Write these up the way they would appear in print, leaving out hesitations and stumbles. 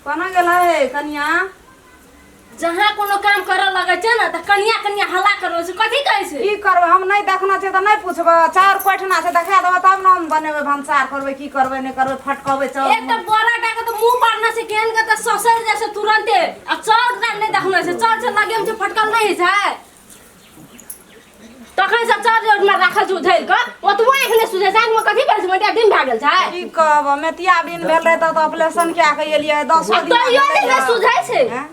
कोना गेल है कनिया? जहाँ कोनो काम करऽ लगै छै ने तऽ कनिया कनिया हल्ला करबै छै, कथी कहै छै? की करबै, हम नहि देखना छै तऽ नहि पुछबै। चाउर कोठना छै, देखा देबै तब ने हम बनेबै, भनसार करबै, की करबै नहि करबै, फटकबै चाउर। एकटा बोरा टा के तऽ मुंह पारना छै, केहन के तऽ ससरि जाइ छै तुरन्ते, आ चाउर टा नहि देखना छै, चाउर छै लगे मे छै, फटकल नहि होइ छै। तखन से चाउर जे ओहिमे राखल छै उधरि कऽ, ओतबो आँखि नहि सुझै छै। आँखिमे कथी भेल छै? मोतिया दिन भए गेल छै। की कहब, मेतिया बिन भेल रहै तऽ ऑपरेशन कए कऽ एलियै, दसो आ दिन तैयो भेलै। नहि सुझै छै। हैं?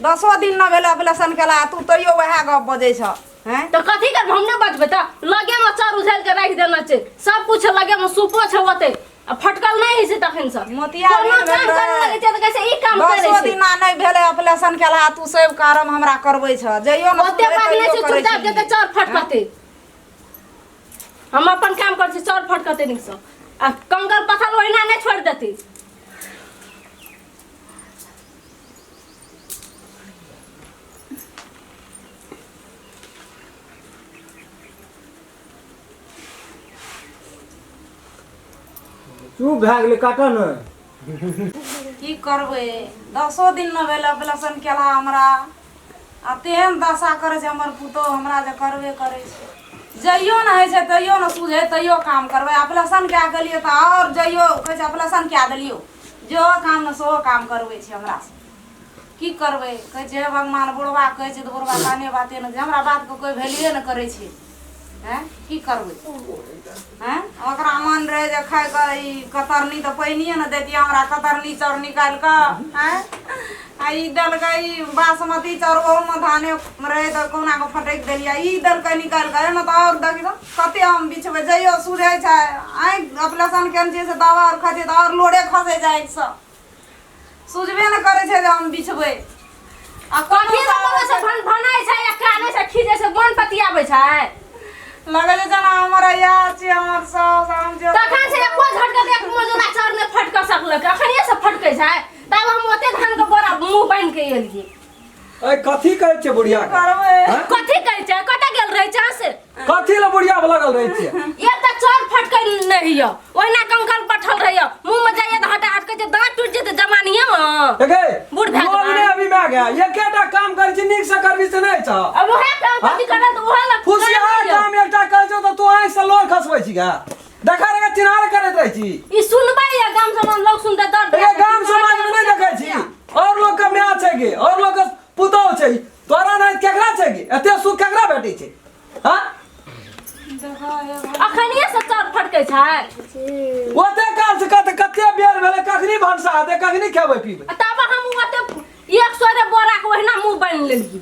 दसो दिन न भेलै ऑपरेशन केला, तू तैयो वएह गप बजै छ हैं। तऽ कथी करबै, हम नहि बजबै? तऽ लगेमे चाउर उझलि कऽ राखि देने छै, सब कुछ लगेमे, सूपो छै ओतै, आ फटकल नहि होइ छै तखन से। मोतिया कोनो बिन काम भेल करऽ रहै। लगै छै तऽ कहै छै ई काम करै दसो छै। दिना नहि भेलै ऑपरेशन केला, तू सब कारण हमरा करबै छ, जइयो ने ओते सुधरै बात नहि तैयो छै। करै चुपचाप छी। जेतै चाउर फटकतै, हम अपन काम करै छी, चाउर फटकतै नीकसँ, आ कंकड़ पत्थर ओहिना नहि छोड़ि देतै। चुप भए गेलै, काटऽ ने। की करबै, दसो दिन न भेलै ऑपरेशन केला हमरा, आ तेहन दशा करै छै हमर पुतोहु हमरा जे करबे करै छै। जइयो ने होइ छै तैयो ने सुझै, तैयो काम करबै। ऑपरेशन कए के एलियै तऽ आओर जइयो कहै छै ऑपरेशन कए देलियौ, जेहो काम ने सेहो काम करबै छै हमरासँ। की करबै, कहै छै हे भगवान, बुढ़बा कहै छै तऽ बुढ़बा काने बाते ने, हमरा बातके कोइ वैल्यूए ने करै छै। हैं, की करबै? हैं, ओकरा मन रहै जे खाइके ई कतरनी तऽ पानिए ने दैतियै हमरा, कतरनी चाउर निकालि कऽ। हैं, आ ई देलकै ई बासमती चाउर, ओहूमे धाने रहै तऽ कहुना कऽ फटकि देलियै। ई देलकै निकालि कऽ, एहिमे तऽ आओर देखी तऽ कते हम बिछबै। जइयो सुझै छै, आँखि ऑपरेशन केने छियै से दवा आर खाइ छियै तऽ आओर लोरे खसै छै आँखिसँ, सुझबे ने करै छै जे हम बिछबै। आ कथी से बोलै छै? भन भनाइ छै या कानै छै, खीजै छै, मन पतियाबै छै। लगै छै जेना हमर यार छै, हमर सास, हम जे तखन से एको झटका एक मजूरा चाउर नहि फटक सकलक, अखनिये से फटकै छै। तब हम ओते धान के बोरा मुंह बान्हि के एलियै। ए कथी कहै छै बुढ़िया के? करबै। हैं? कथी कहै छै? कतऽ गेल रहै छै से? कथी लए बुढ़िया पर लगल रहै छियै? एक तऽ चाउर फटकै नहि यऽ, ओहिना कंकल पठल रहैया, मुंह में जाइए तऽ हटा हट कहै छै दाँत टूटि जेतै जवानिये मे। देखे बूढ़ भए लोग जेबै। ने अभी भए गया, एकेटा काम करै छी, नीक से करबी से नहि छौ। अब उएह काम कथी करल तऽ उएह लए फुसिया काम एकटा करै छौ तऽ तू आँखि से लोर खसबै छी गा, देखा रे चिन्हार करैत रहै छी। ई सुनबै या गाम समाज लोग सुनते दर्द। ए गाम समाज में नहीं देखै छी, और लोग के माय छै गे, और लोग के पुतोह छै, तोरा नहीं केकरा छै गे? एते सुख केकरा भेटै छै? हाँ, अखनिये से चाउर फटकै छै। ओते काल से कते कते बेर भेलै, कखनी भनसा हेतै, कखनी खेबै पीबै? आ तब हम ओते 100 रे बोरा के ओहिना मुंह बान्हि लेलियै।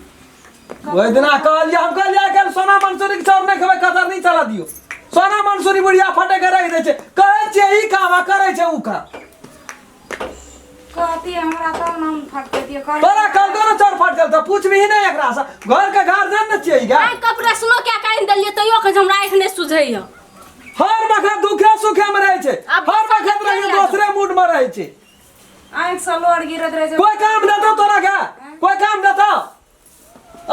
ओहि दिना कहलियै, हम कहलियै आइ काल्हि सोना मंसूरी के चाउर नहि खेबै, कतर नहि चला दियौ। सोना मंसूरी बुढ़िया फटे के राखि दै छै। कहै छियै ई काम आ करै छै ऊ काम। कहती हमरा तब ने हम फटकैतियै। तोरा कहलकौ ने चाउर फटकल तऽ पूछबही नहि एकरा से? घर के गार्जियन ने छियै गे। आइ कपड़ा सुनो क्या कानि देलियै तैयो कहै छै हमरा आँखि नहि सुझैया। हर वखत दुखे सुखे में रहै छै। आब हर वखत रहै छै, दोसरे मूड में रहै छै। आँखि से लोर गिरैत रहै छै। कोई काम देतौ तोरा के? कोई काम देतौ?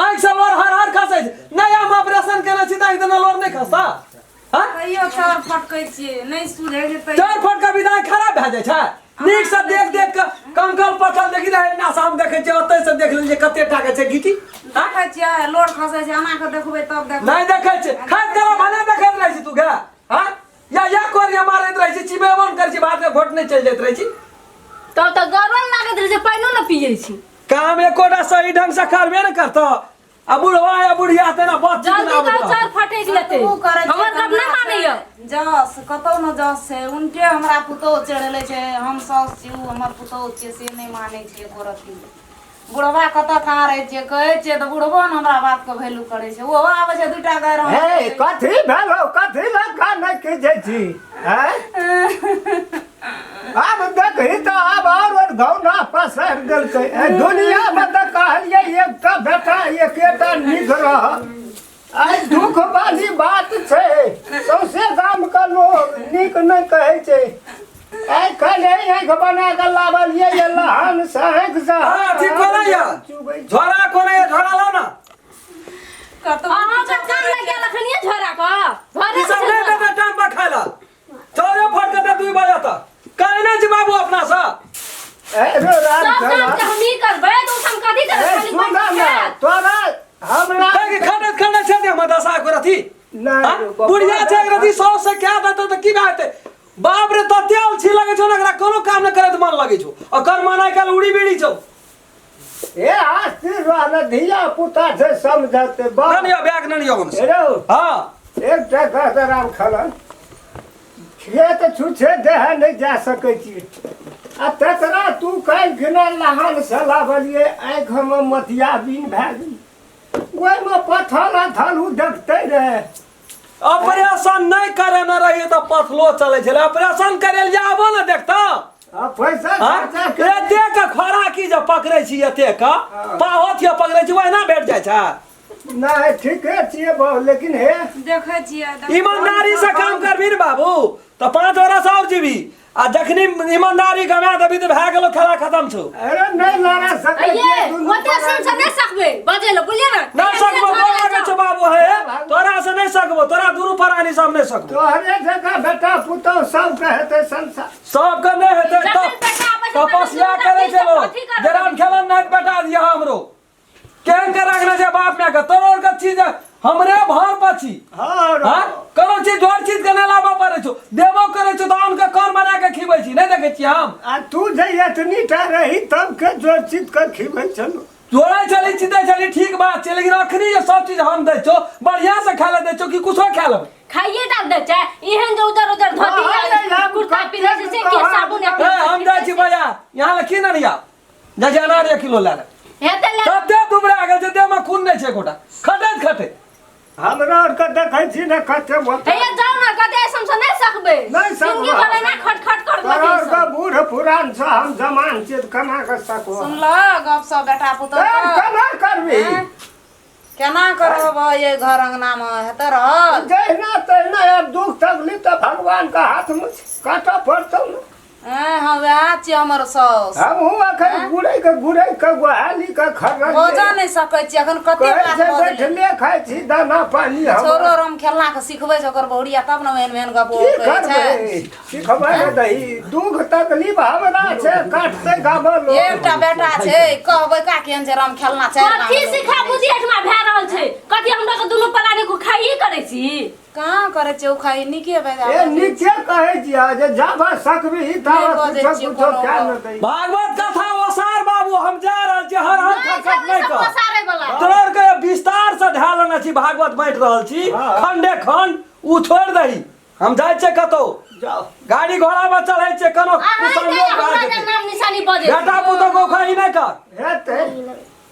आँखि से लोर हर हर खसै छै। नहि, हम ऑपरेशन केने छी तऽ आँखि देना लोर नहि खसता? हाँ? तैयो चाउर फटकै छियै, नहि सुझै छै तैयो। चाउर फटका विधान खराब भए जाइ छै। नीक से देख देख के कंकल पथल देखी रहै ना, हम देखै छियै ओतै से देख लेलियै कते टा के छै गिटी। हाँ? देखै छियै, लोर खसै छै, एना कऽ देखबै तब देखबै। नहि देखै छै, खाइत कला भने देखैत रहै छी तू गे। हाँ, या या कोरिया मारैत रहै छी, चिबेबो नहि करै छी, भात के घोट नहि चलि जाइत रहै छी। तब तऽ गरम लागैत रहै छै, पानिओ ने पियै छी। काम एकोटा सही ढंग से करबे ने करतौ, आ बुढ़वा या बुढ़िया तेना बस। जल्दी कहू, चाउर फटकि लेतै। कतबो करै छै हमर गप नहि मानैया। जस कतौ ने जस छै, उनटे हमरा पुतोहु चढ़ेले छै। हम साउस छी, ओ हमर पुतोहु छियै, से नहि मानै छै एको रत्ती। बुढ़वा कतऽ कहाँ रहै छियै? कहै छियै तऽ बुढ़बो ने हमरा बातके वैल्यू करै छै। ओहो आबै छै दूटा गारि हमरा हे दै छै। कथी भेलो? कथी लए कानै खींचै छी? हैं, आब देखही तऽ आब आओर घौना पसरि देलकै एहि दुनियामे। तऽ कहलियै एकटा बेटा एकेटा नीक रह। आइ दुख वाली बात छै, सौंसे गामके लोग नीक नहि कहै छै। आइ काल्हि आँखि बना कऽ लाबलियै ये लहन से आँखि से। हाँ, ठीक कोना या? चुबै छै। झोरा कोना या? झोरा लाओ ना। कतबो अहाँके काम लागि गेल अखनिये झोरा कऽ घरे ई सब नहि देतै टाइम पर खाय ला, चाउरे फटकतै 2 बजे तक। कहै नहि छी बाबू अपना से। ए रो राम सब काम खेलन जे हम ई करबै तऽ ओ हम कथी करबै ए खाली सुन बैठ ना के तोरा हमरा काहे कि खटैत खटैत छै हमर दशा को रथी नहि हाँ? रे बाबा। बुढ़िया छै एक रथी सौ से क्या देतौ तऽ की भए जेतै बाप रे तते अलसी लगै छौ ने एकरा कोनो काम नहि करैत मन लगै छौ ओकर मन आइ काल्हि उड़ी बीड़ी छौ ए आस्थिर रहल धिया पुता छै समझते बाप नहि लिअ बैग नहि लिअ हमसे रौ हाँ एकटा कह राम खेलन खेत छुछे देह नहि जा सकै छी आ तकरा तू काल्हि खिना लहान से लाबलियै आँखिमे मोतियाबिन भए गेल ओहिमे पथल अथल ओ देखते रहे ऑपरेशन नहि करेने रहियै तऽ पथलो चलै छलै ऑपरेशन करे लए जाबो ने देखतौ आ पैसा हाँ? खर्चा के एते के खोराकी जे पकड़ै छी एते के पाहोथ के पकड़ै छी ओहिना भेट जाइ छै नहि ठीके छियै बाबू लेकिन हे देखै छियै देखै- ईमानदारी से काम करबी ने बाबू तऽ 5 बरस और जीबी आ जखनी ईमानदारी गमा देबी तऽ भए गेलो खेला खत्म छौ अरे नहि लड़ा सकै आइये छियै दुनू ओते सुन से नहि सकबै बजै लए बुझलियै ने नहि सकबो गोर लागै छौ बाबू हे तोरा से नहि सकबो तोरा दुनू प्राणी से हम नहि सकबो तोहरे जकाँ बेटा पुतहु सबके हेतै संसार सबके नहि हेतै जखन तब बेटा आबै छै, तपस्या तखन करै छै लोक कथी करबै? जराम खेलन नहि बेटा दिया हमरो केहन के रखने छै बाप माय के तोरो के चीज हमरे भर पछी हँ हाँ कोनो चीज जोर चीज के नहि लाबऽ पड़ै छौ देबो करै छौ तऽ आन के कौन बना के खिबै छी नहि देखै छियै हम आ तू जे एतनी टा रही तब के जोर चीज के खिबै छलू जोड़ै छली चितै छली ठीक बात छै लेकिन अखनी जे सब चीज हम दै छौ बढ़िया से खाय लए दै छौ कि कुछो खाय लेबै खाइए डाल दै छै एहन जे उजर उजर धोती आ कुर्ता पिन्है छै से के साबुन ए हम जाइ छी बाजार यहाँ लए की ने जाइ छी अनार 1 किलो लए ले हेतै ले तते दुबरा गेल छै देहमे खून नहि छै एकोटा खटैत खटैत हमरा आरके देखै छी ने कते मोटा हैया जाउ ने कते ऐसन से नहि सकबै नहि सकबै। जिंदगी भर एना खट खट कर तोरा आरके बूढ़ पुरान छ हम जमान छियै तऽ केना कऽ सकबो सुनलह गप सब बेटा पुतोह ए, के? केना करबी केना करब ये घर अंगना मे हेतै रहल जहिना तहिना आब दुख तकलीफ तऽ भगवान के हाथ मे छै काटऽ पड़तौ ने हैं हाँ वएह छियै हमर साउस हमहूँ अखन गुड़ै के गुड़ै के गोहाली के खर्रल बजऽ नहि सकै छी अखन कते कहै बात छै बजलै बैठले खाइ छी दाना पानी हम छौरो राम खेलना के सिखबै छै ओकर बहुरिया तब ने ओहन ओहन गप ओ की कहै छै करबै सिखबै ने दही दुख तकलीफ हमरा छै काटतै गामल लोग एकटा बेटा छै कहबै का केहन छै राम खेलना छै कथी सिखा बुझी एहिठमा भए रहल छै कथी हमरा के दुनू प्राणी को खाइए करै छी कहाँ करै छै उखाई नीके बेजा ए नीचे कहै छियै जे जाबा सकबी ताबा नहि बजै कुछो छियै कुछो कोनो कए गप। ने दै भागवत कथा ओसार बाबू हम जा रहल छी हर हर नहि खट छै नहि सब कर पसारै वाला तोरा के विस्तार से ध्यान लेने छी भागवत बाँटि रहल छी हाँ। खंडे खंड उ छोड़ि दही हम जाइ छियै कतौ जाओ गाड़ी घोड़ा में चढ़ै छियै कोनो अहाँ के कुसंयोग भए हमरा जे जेतै। नाम निशानी बजै बेटा पुतोह के उखाही नहि कर हेतै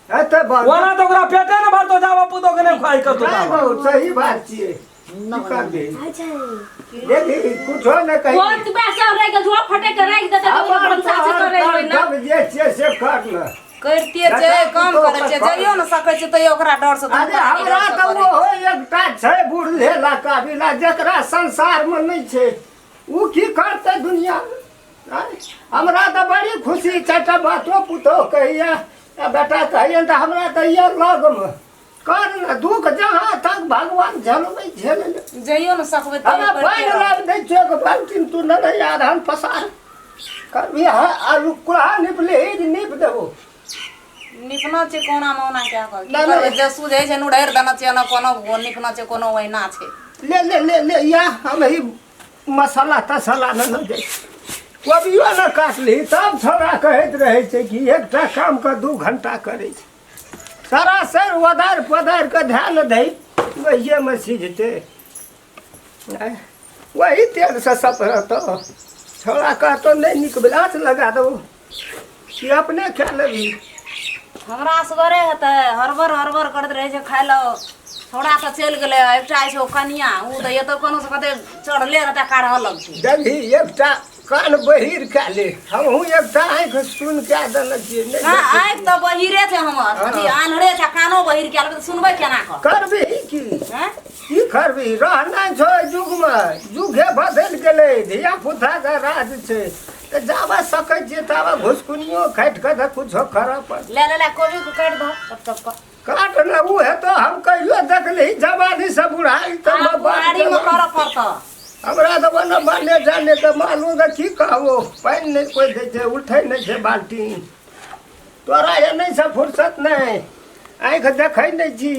हेतै बड़ ओना तऽ ओकरा पेटे ने भरतो जाबऽ पुतोह के नहि उखाही करतो नहि ताबऽ। बहु सही बात छियै की करबी देखी कुछो नहि कही बहुत पैसा रहि गेल जो फटे के राखि देतै तऽ हमर भनसा से तोहर करै ना कर्तव्य जे छियै से कर ने करिते छै काम करै छै जाइयो ने सकै छै तैयो ओकरा डर से अरे हमरा तऽ ओहो एकटा छै बुढ़लेला काबिला जकरा संसारमे नहि छै ओ की करतै दुनियामे आँय? हमरा तऽ बड़ी खुशी छै तऽ बातो पुतोह कहैया आ बेटा कहैया तऽ हमरा तऽ यऽ लगमे कर ने दुख जहाँ तक भगवान झेलबै झेल ले जाइयो ने सकबै हमरा तैयो पानि करिते लाबि दै छियौ एगो बाल्टीन तू नहि यार हम पसार करबी हाँ आलू कुल्हा निपले नीप देबो निपना छै कोना मौना कए कऽ की नहि, करबै नहि। जे सुझै छै नुढ़ैर देना छै ने कोनो निपना छै कोनो ओहिना छै ले ले ले ले या हम ही मसाला तसाला न न दे कोबियो न काटली तब छोड़ा कहैत रहै छै कि एकटा काम के 2 घंटा करै छै सरासर ओदारि पदारि कऽ धए ने दही ओहिएमे सिझतै वही तेलसँ सपरतौ छोड़ा कहतौ नहि नीक भेल आँच लगा देबौ कि अपने खा लेबही हमरा असगरे हेतै हड़बड़ हड़बड़ करैत रहै छै खाय लए छौड़ा तऽ चलि गेलै एकटा छै ओ कनिया ओ तऽ एतऽ कोनो से कते चढ़ले रहतै काढ़ऽ लगतै देखी एकटा कान बहिर कए ले हमहूँ एकटा आँखि सुन कए देने छियै नहि ना देखै आँखि तऽ बहिरे छै हमर अथी आन्हरे छै कानो बहिर कए लेबै तऽ सुनबै केना कऽ करबही की हैं की करबही रहना छौ एहि युगमे युगे बदलि गेलै धिया पुताके राज छै तऽ जाबे सकै छियै ताबे घुसकुनियो काटि कऽ तऽ कुछो करऽ पड़त ले ले ले कोबी के काटि दहो टप टप कऽ काट ने ओ हेतौ हम कहियो देखली जवानी से बुढ़ाई तऽ आब बुढ़ारीमे करऽ पड़तऽ हमरा तऽ ओना माने जाने तऽ मालूम के की कहबो, पानि नहि कोइ दै छै, उठै नहि छै बाल्टी। तोरा एने से फुर्सत नहि, आँखि देखै नहि छी,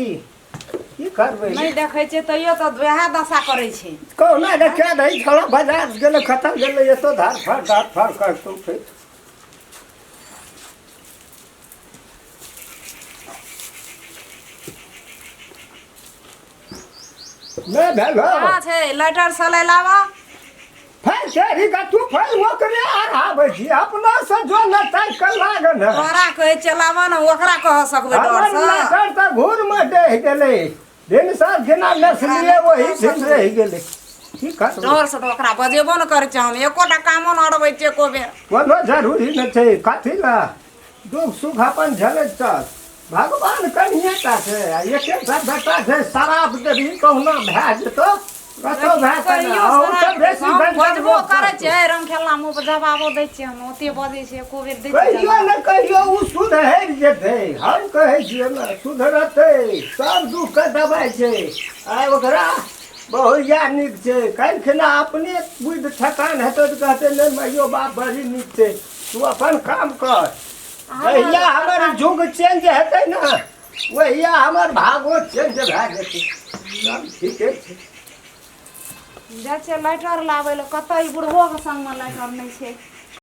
की करबै? नहि देखै छै तैयो तऽ वएह दशा करै छै। कहुना के कए दही छौड़ा बाजार गेलै, खतम गेलै, एतो धार फाड़ धार फाड़ करतौ फेर। नहि भेल हौ। कहाँ छै लाइटर सलै लाबऽ। फेर चढ़ी कऽ तू फेर ओकरे अढ़ाबै छी, अपना से जो न ताकि कऽ लाग ने। तोरा कहै छै लाबऽ ने, ओकरा कह सकबै हमर डरसँ? लाइटर तऽ घूर मे डहि गेलै, भिनसर जेना नसलिए ओही दिन रहि गेलै, की करबै? डरसँ तऽ ओकरा बजेबो ने करै छै, हम एकोटा कामो ने अड़बै छियै एको बेर। कोनो जरूरी नहि छै, कथी लए दुख सुख अपन झेलैत चल। भगवान कनिए टा छै आ एकेटा बेटा छै, शराब देबही कहुना भए जेतौ, कतौ भए कऽ कहियो अहूँ शराब तऽ बेसी हम गंजन बजबो लोक करै करतौ। छियै, रंग खेलना मुँह पर जवाबो दै छियै, हम ओते बजै छियै, एको बेर दै छियै कहियो जवाब? ने कहियो ओ सुधरि जेतै, हम कहै छियै ने, सुधरतै। सब दुखके दबाइ छै। आइ ओकरा बहुरिया नीक छै, काल्हि खिना अपने बुद्धि ठेकान हेतै तऽ कहतै नहि माइयो बाप बड़ी नीक छै। तू अपन काम कर, जहिया हमर युग चेंज हेतै ने ओहिया हमर भागो चेंज भए जेतै। सब ठीके छै। जाइ छियै लाइटर लाबै लए, कतऽ ई बुढ़बोके संगमे लाइटर नहि छै।